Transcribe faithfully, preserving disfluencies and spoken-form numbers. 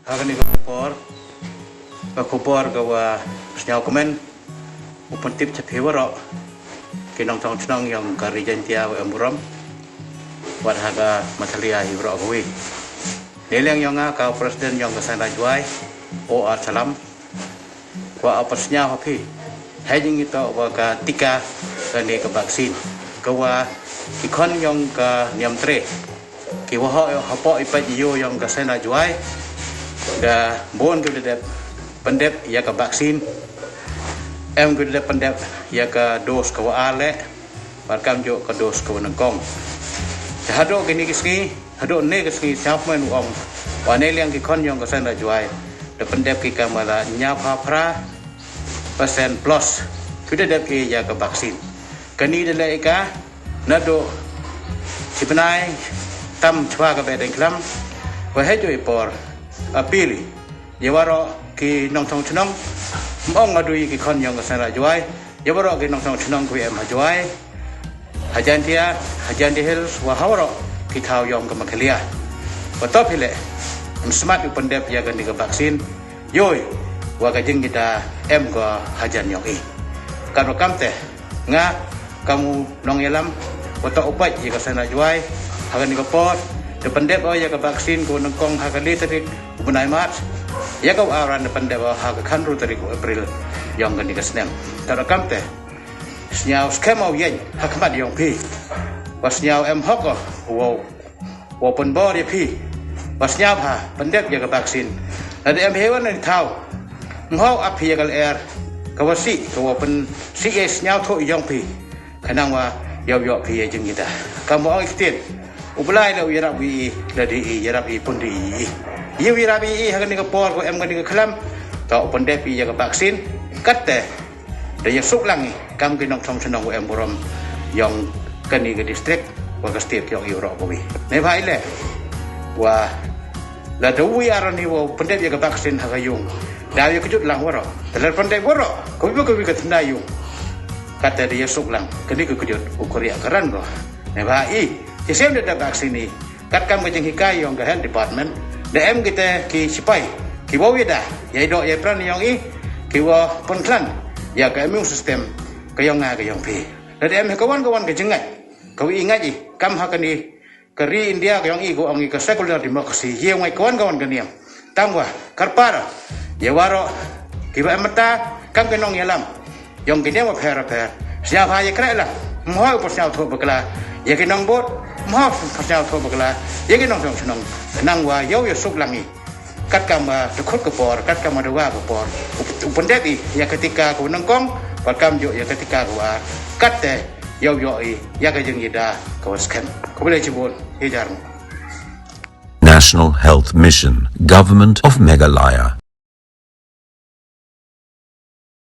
Ha kani ka por, ka khubor ka wa sñiaw kmen u pyntip cha phi waroh ki nongchong chnong yong ka Ri Jaintia wa em burom, wat ha ka Meghalaya hi waroh kawi. Neiliang yong nga ka President yong ka Seng Raij Jowai, O R Chalam, wa u pynsñiaw ha phi hei jingitoh wa ka tika, kani ka vaccine, ka wa ki khon yong ka Niamtre, ki wa hok hapoh i pait i yoo yong ka Seng Raij Jowai, da bun ki da dep pyndep ya ka vaccine, em ki da dep pyndep ya ka dose ka wa ar leh, bad kamjooh ka dose ka wa nyngkong. Te hadooh kini ki sngi, hadooh ne ki sngi, sñiaw kmen u ong wa neiliang ki khon yong ka Seng Raij Jowai da pyndep ki kamwa la ñiaw phaw phra percent plus ki da dep e ya ka vaccine. Kani da leh i ka nadooh chi bnai tam chwa ka Behdeiñkhlam, wa hei jooh i por appeal i ya waroh ki nongchong chnong, ym ong nga du ya ki khon yong ka Seng Raij Jowai, ya waroh ki nongchong chnong ki wa em ha Jowai, ha Jaintia, ha Jaintia Hills, wa ha waroh ki thaw yong ka Meghalaya, wa toh phi leh, ym smat u pyndep ya kani ka vaccine, yoo i wa ka jingkita em ko hajan yong i. Katwa kamte, nga kam u nongyalam wa toh u pait ya ka Seng Raij Jowai, ha kani ka por da pyndep o ya ka vaccine ka wa nyngkong ha ka le tarik u bnai March, ya ka wa ar da pyndep o ha ka khatynru tarik u April yong kani ka snem. Katwa kamte, sñiaw skhem o u yeng ha khmat yong phi, wa sñiaw em hok o wow wow pynbor ya phi, wa sñiaw bha pyndep ya ka vaccine. Lada em heiwon i thaw, ym hok ap phi ya ka lyer ka wa sih, ka wa pynsih ya i sñiawthooh yong phi, khnang wa yow yoh phi ya i jingkita. Kam wa ong i ktien, u Blai leh u yarap wi i, lada i yarap i pynri i. Yow yarap i ha kani ka por ka wa em kani ka khlam, toh u pyndep i ya ka vaccine. Katte da yasuk lang i kam ki nongchong chnong wa em burom yong kani ka district wa ka state yong i waroh kawi. Neibhah i leh, wa lada u wi ar ni wow pyndep ya ka vaccine ha ka yung, da ya kjut lang waroh. Te lada pyndep waroh kawi kawi ka thyndai yung, katte da yasuk lang kani ka kjut u kyrriah ka ran ko. Neibhah i, chisien da dep vaccine i, katkam ka jinghikai yong ka health department, da em kite ki sipai ki wow yada ya i doh ya i pran yong i, ki wa pynkhlan ya ka immune system ka yong nga ka yong phi. Lada em heiwon heiwon ka jingngait ka wa i ngait i, kam ha kani ka ri India ka yong i, ka ong i ka secular democracy, yow ngait heiwon heiwon ka niam. Tangwa kyrpad ya waroh ki wa em bynta kam ki nongyalam yong ki niam wa pher wa pher, sñiawbha ya khreh lang, ym hok u pynsñiawthooh bakla ya ki nongbud, ym hok u pynsñiawthooh bakla ya ki nongchong chnong, khnang wa yow yasuk lang i. Katkam wa da khut ka por, katkam wa da wah ka por, u, u pyndep i ya ka tika ka wa nyngkong, bad kamjooh ya ka tika ka wa ar, katte yow yoh i ya ka jingkita ka wa skhem. Khublei chibun, i jar. National Health Mission, Government of Meghalaya.